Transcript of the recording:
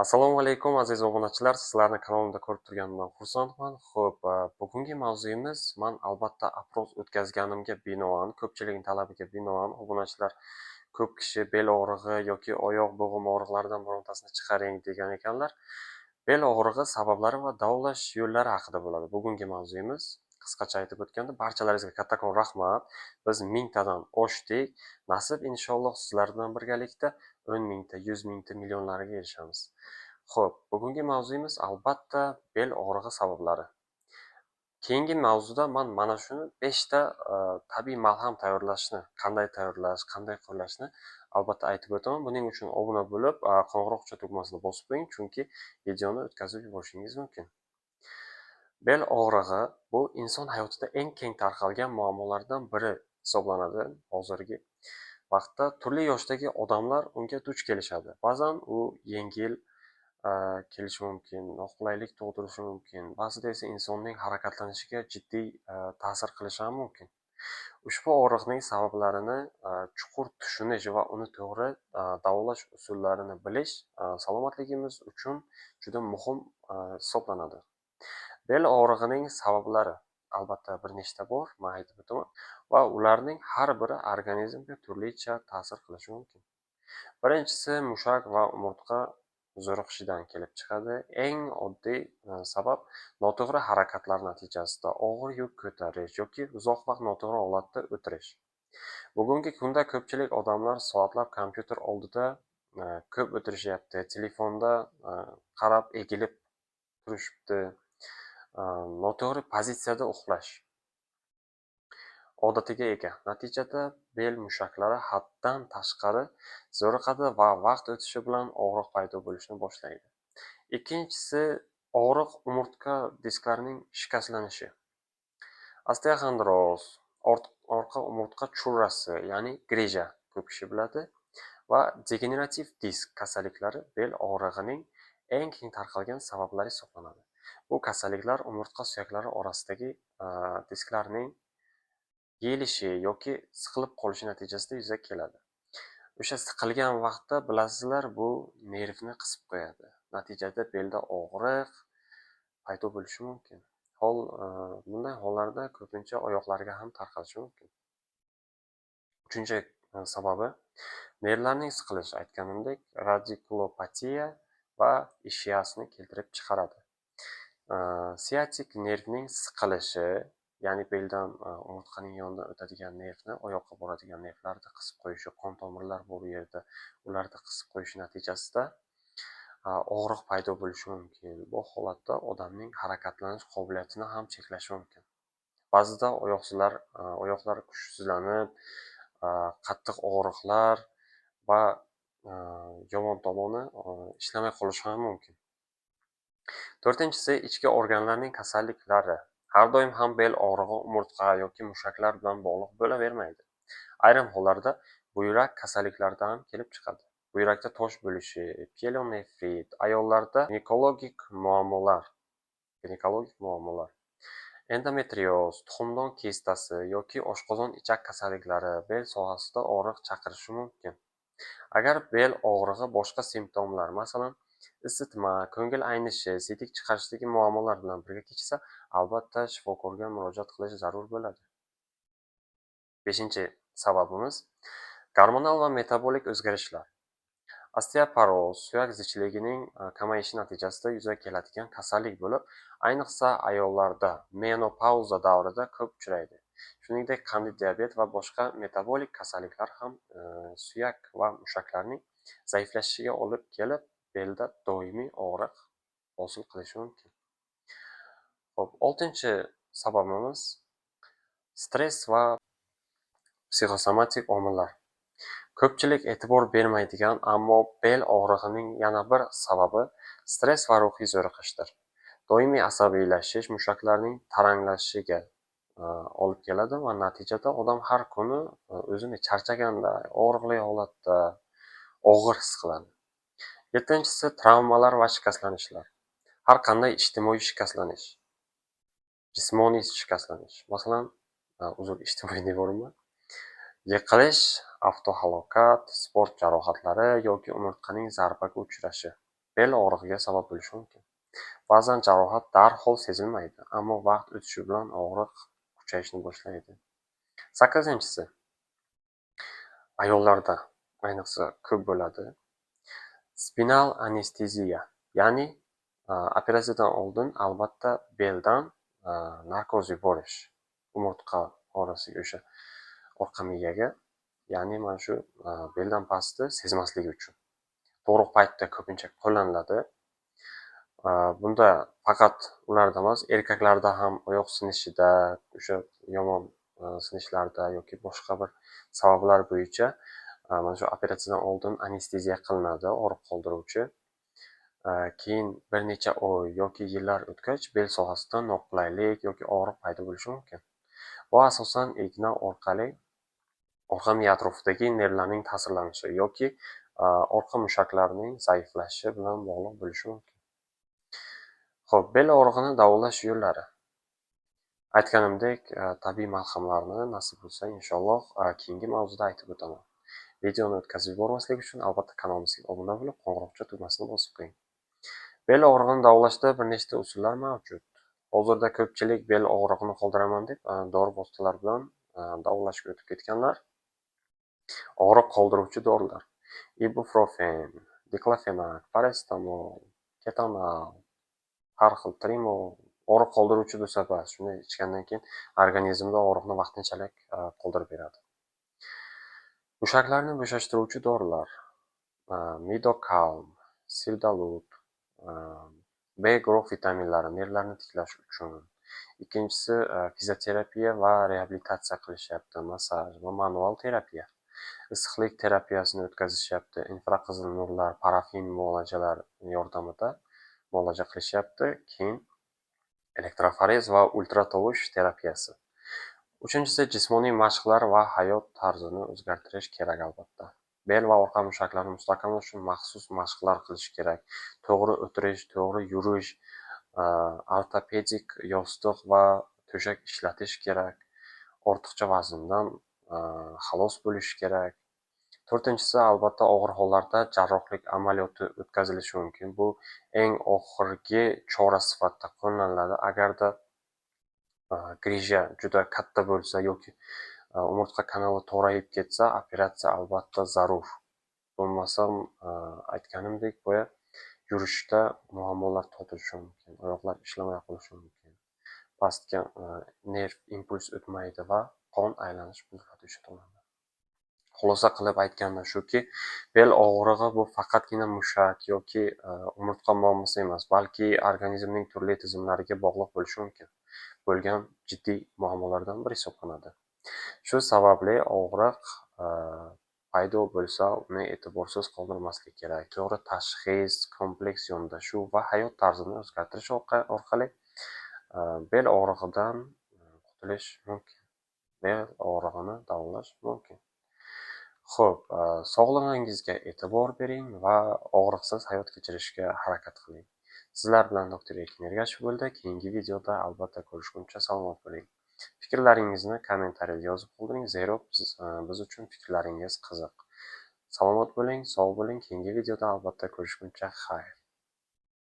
Assalomu alaykum, aziz obunachilar. Sizlarni kanalimda ko'rib turganimdan xursandman. Xo'p, bugungi mavzuyimiz, man albatta опрос o'tkazganimga binoan, ko'pchilikning talabiga binoan, obunachilar, ko'p kishi bel og'rig'i yoki oyoq bo'g'im og'riqlaridan birontasini chiqaring degan ekanlar. Bel og'rig'i sabablari va davolash yo'llari haqida bo'ladi bugungi mavzuyimiz. Qisqacha aytib o'tganda, barchalaringizga kattakon rahmat. Biz 1000 tadan oshdik. Nasib, inshaalloh, sizlar bilan birgalikda 10 000 ta, 100 000 ta, millionlarga erishamiz. Xo'p, bugungi mavzuyimiz, albatta, bel og'rig'i sabablari. Keyingi mavzuda man mana shuni beshta tabiiy malham tayyorlashni, qanday tayyorlash, qanday qo'llashni albatta aytib o'taman. Buning uchun obuna bo'lib, qo'ng'iroqcha tugmasini bosib qo'ying, chunki videoni o'tkazib yuborishingiz mumkin. Bel og'rig'i bu inson hayotida eng keng tarqalgan muammolardan biri hisoblanadi. Hozirgi vaqtda turli yoshdagi odamlar unga duch kelishadi. Ba'zan u yengil kelishi mumkin, noqulaylik tug'dirishi mumkin, ba'zida esa insonning harakatlanishiga jiddiy ta'sir qilishi ham mumkin. Ushbu og'riqning sabablarini chuqur tushunish va uni to'g'ri davolash usullarini bilish salomatligimiz uchun juda muhim hisoblanadi. Bel og'rig'ining sabablari albatta bir nechta bor, man aytib o'taman, va ularning har biri organizmga turlicha ta'sir qilishi mumkin. Birinchisi mushak va umurtqa zo'riqishidan kelib chiqadi. Eng oddiy sabab noto'g'ri harakatlar natijasida og'ir yuk ko'tarish yoki uzoq vaqt noto'g'ri holatda o'tirish. Bugungi kunda ko'pchilik odamlar soatlab kompyuter oldida ko'p o'tirishyapti, telefonda qarab egilib turishibdi. Noto'g'ri pozitsiyada uxlash odatiga ega. Natijada bel mushaklari haddan tashqari zo'riqadi va vaqt o'tishi bilan og'riq paydo bo'lishni boshlaydi. Ikkinchisi og'riq umurtqa disklarining shikastlanishi. Osteoxondroz, orqa umurtqa churrasi, ya'ni грыжа, ko'p kishi biladi, va degenerativ disk kasalliklari bel og'rig'ining eng keng tarqalgan sabablari hisoblanadi. Bu kasalliklar umurtqa suyaklari orasidagi disklarning yeyilishi yoki siqilib qolishi natijasida yuzaga keladi. O'sha siqilgan vaqtda, bilasizlar, bu nervni qisib qo'yadi. Natijada belda og'riq paydo bo'lishi mumkin. Bunday hollarda ko'pincha oyoqlarga ham tarqalishi mumkin. Uchinchi sababi nervlarning siqilishi, aytganimdek, radikulopatiya va ishiasni keltirib chiqaradi. Siatik nervning siqilishi, ya'ni beldan, umurtqaning yonidan o'tadigan nervni, oyoqqa boradigan nervlarni qisib qo'yishi, qon tomirlar bor u yerda, ularni qisib qo'yishi natijasida og'riq paydo bo'lishi mumkin. Bu holatda odamning harakatlanish qobiliyatini ham cheklashi mumkin. Ba'zida oyoqlar kuchsizlanib, qattiq og'riqlar va yomon tomoni, ishlamay qolishi ham mumkin. To'rtinchisi ichki organlarning kasalliklari. Har doim ham bel og'rig'i umurtqa yoki mushaklar bilan bog'liq bo'lavermaydi. Ayrim hollarda buyrak kasalliklaridan ham kelib chiqadi. Buyrakda tosh bo'lishi, pielonefrit, ayollarda ginekologik muammolar, endometrioz, tuxumdon kistasi yoki oshqozon ichak kasalliklari bel sohasida og'riq chaqirishi mumkin. Agar bel og'rig'i boshqa simptomlar, masalan, isitma, ko'ngil aynishi, siydik chiqarishdagi muammolar bilan birga kechsa, albatta shifokorga murojaat qilish zarur bo'ladi. Beshinchi sababimiz gormonal va metabolik o'zgarishlar. Osteoporoz suyak zichligining kamayishi natijasida yuzaga keladigan kasallik bo'lib, ayniqsa ayollarda menopauza davrida ko'p uchraydi. Shuningdek, qandli diabet va boshqa metabolik kasalliklar ham suyak va mushaklarning zaiflashishiga olib kelib, belda doimiy og'riq hosil qilishi mumkin. Xo'p, oltinchi sababimiz stress va psixosomatik omillar. Ko'pchilik e'tibor bermaydigan, ammo bel og'rig'ining yana bir sababi stress va ruhiy zo'riqishdir. Doimiy asabiylashish mushaklarning taranglashishiga olib keladi va natijada odam har kuni o'zini charchaganday, og'riqli holatda, og'ir his qiladi. Yettinchisi travmalar va shikastlanishlar. Har qanday ijtimoiy shikastlanish, jismoniy shikastlanish, masalan, uzr, ijtimoiy devorman. Yiqilish, avtohalokat, sport jarohatlari yoki umurtqaning zarbaga uchrashi. bel og'rig'iga sabab bo'lishi mumkin. Ba'zan jarohat darhol sezilmaydi, ammo vaqt o'tishi bilan og'riq kuchayishni boshlaydi. Sakkizinchisi, ayollarda ayniqsa ko'p bo'ladi. Spinal anesteziya, ya'ni operatsiyadan oldin albatta beldan narkoz yuborish umurtqa orasiga, o'sha orqa miyaga, ya'ni mana shu beldan pastni sezmasligi uchun. Tug'ruq paytida ko'pincha qo'llaniladi. Bunda faqat ularda emas, erkaklarda ham oyoq sinishida, o'sha yomon sinishlarda yoki boshqa bir sabablar bo'yicha mana shu operatsiyadan oldin anesteziya qilinadi, og'riq qoldiruvchi. Keyin bir necha oy yoki yillar o'tgach bel sohasida noqulaylik yoki og'riq paydo bo'lishi mumkin. Bu asosan igna orqali orqa miya atrofidagi nervlarning ta'sirlanishi yoki orqa mushaklarning zaiflashishi bilan bog'liq bo'lishi mumkin. Xo'p, bel og'rig'ini davolash yo'llari. Aytganimdek, tabiiy malhamlarni nasib bo'lsa inshaalloh keyingi mavzuda aytib o'taman. Videoni o'tkazib yubormaslik uchun albatta kanalimizga obuna bo'lib, qo'ng'iroqcha tugmasini bosib qo'ying. Bel og'rig'ini davolashda bir nechta usullar mavjud. Hozirda ko'pchilik bel og'rig'ini qoldiraman deb dori vositalari bilan davolashga o'tib ketganlar. Og'riq qoldiruvchi dorilar: ibuprofen, diklofenak, parasetamol, ketonal, har xil trimol, og'riq qoldiruvchi desa bas, shuni ichgandan keyin organizmda og'riqni vaqtinchalik qoldirib beradi. Mushaklarni bo'shashtiruvchi dorilar: midokalm, sirdalud, B guruh vitaminlari nervlarni tiklash uchun. Ikkinchisi, fizioterapiya va reabilitatsiya qilishyapti, massaj va manual terapiya. Issiqlik terapiyasini o'tkazishyapti, infraqizil nurlar, parafin muolajalar yordamida muolaja qilishyapti. Keyin elektroforez va ultratovush terapiyasi. Uchinchisi, jismoniy mashqlar va hayot tarzini o'zgartirish kerak albatta. Bel va orqa mushaklarni mustahkamlash uchun maxsus mashqlar qilish kerak. To'g'ri o'tirish, to'g'ri yurish, ortopedik yostiq va to'shak ishlatish kerak. Ortiqcha vazndan xalos bo'lish kerak. To'rtinchisi, albatta og'ir hollarda jarrohlik amaliyoti o'tkazilishi mumkin. Bu eng oxirgi chora sifatida qo'llaniladi. Agarda грыжа juda katta bo'lsa yoki umurtqa kanali torayib ketsa, operatsiya albatta zarur. Bo'lmasam, aytganimdek, boya yurishda muammolar tug'dirishi mumkin, oyoqlar ishlamay qolishi mumkin. Pastga nerv impuls o'tmaydi va qon aylanish buziladi o'sha tomonda. Xulosa qilib aytganda shuki, bel og'rig'i bu faqatgina mushak yoki umurtqa muammosi emas, balki organizmning turli tizimlariga bog'liq bo'lishi mumkin bo'lgan jiddiy muammolardan biri hisoblanadi. Shu sababli og'riq paydo bo'lsa, uni e'tiborsiz qoldirmaslik kerak. To'g'ri tashxis, kompleks yondashuv va hayot tarzini o'zgartirish orqali bel og'rig'idan qutulish mumkin. Bel og'rig'ini davolash mumkin. Xo'p, sog'lig'ingizga e'tibor bering va og'riqsiz hayot kechirishga harakat qiling. Sizlar bilan doktor Erkin Ergashev bo'ldi. Keyingi videoda albatta ko'rishguncha salomat bo'ling. Fikrlaringizni kommentariyada yozib qoldiring, zero biz uchun fikrlaringiz qiziq. Salomat bo'ling, sog' bo'ling. Keyingi videoda albatta ko'rishguncha xayr.